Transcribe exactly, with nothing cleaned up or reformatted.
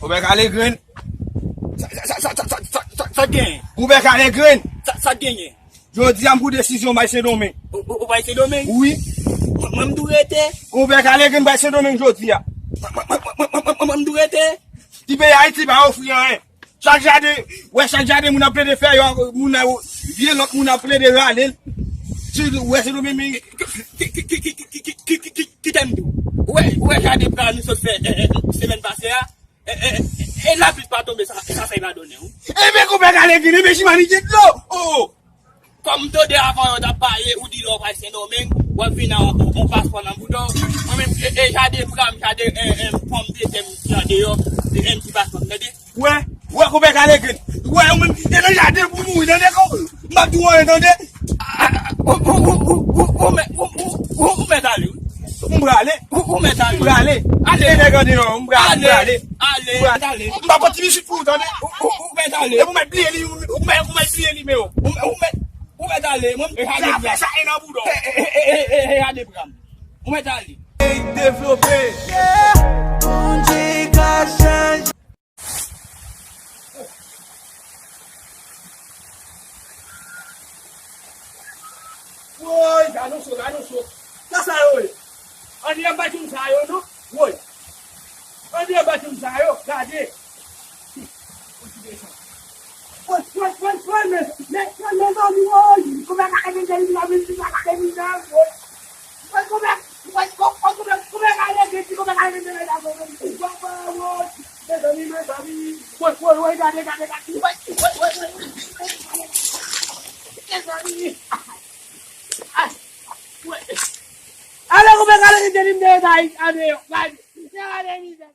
Konpè Kalegrenn. Sa, sa, sa genyen? Konpè Kalegrenn. Sa, sa genyen? Jodi a m pran desizyon m bay Sendomeng. Ou, ou, ou bay Sendomeng? Wi. Mwen, mwen m dwe rete. Konpè Kalegrenn bay Sendomeng jodi a. Mwen, mwen, mwen m dwe rete. Ti peyi Ayiti pa ofri anyen. Chak jaden, wè chak jaden moun ap plede fè yo, moun ap, vye lòt moun ap plede rale l. Ti wè Sendomeng men. Kite m di w. Ou wè, ou wè jaden pran nou sot fè, eh, eh, semèn pase a? E, e, e, e lapli pa tonbe, sa, sa fè pa donnen, wi. Ebyen, konpè Kalegrenn, ebyen, Jimani gen dlo. Oh, oh. Kòm tande avan yo t ap pale, ou di lè w pral Sendomeng, w ap vin ak yon, yon paspò nan bouda w. Mwen menm, e, e, jaden pran m, jaden, e, e, pòmdetè m ki andeyò, e, e, m ki paspò m, tande? Wè, wè, konpè Kalegrenn. Wè, ou menm, e nan jaden pou mouri, tande, kon, m ap di w anyen, tande? Ou, ou, ou, ou, ou, ou, ou mèt, ou, ou, ou, ou mèt ale, wi. M prale. Ou, ou mèt ale. M prale. Ale. E nèg andeyò, m prale, m prale. Ale. M prale. M pa pran ti pitit pou ou, tande? Ou, ou, ou mèt ale. Epi ou mèt bliye li, ou mèt, ou mèt bliye nimewo. Ou, ou mèt, ou mèt ale. Mwen, e, ale. Sa fè sa e nan bouda w. E, e, e, e, e, e, ale pran. Ou mèt ale. Peyi devlope. Bondye ka chanje. Woy, gade cho, gade cho. Sa sa yo ye? Ann, ann ba tchoul sa yo, non? Woy. Ann, ann ba tchoul sa yo, gade. Woy, woy, woy, woy, men, men, men, mezanmi, woy. Kòman ka gade jèn la, men, la gade jèn la, woy. Woy, kòman, woy, kò-, kò-, kòman, kòman ka gade jèn la, woy, woy, woy, mezanmi, mezanmi. Woy, woy, woy, gade, gade, gade. Woy, woy, woy, woy, woy, gade. Mezanmi. Ay, woy. Ale, kòman ka gade jèn la, gade, gade, gade, mizè.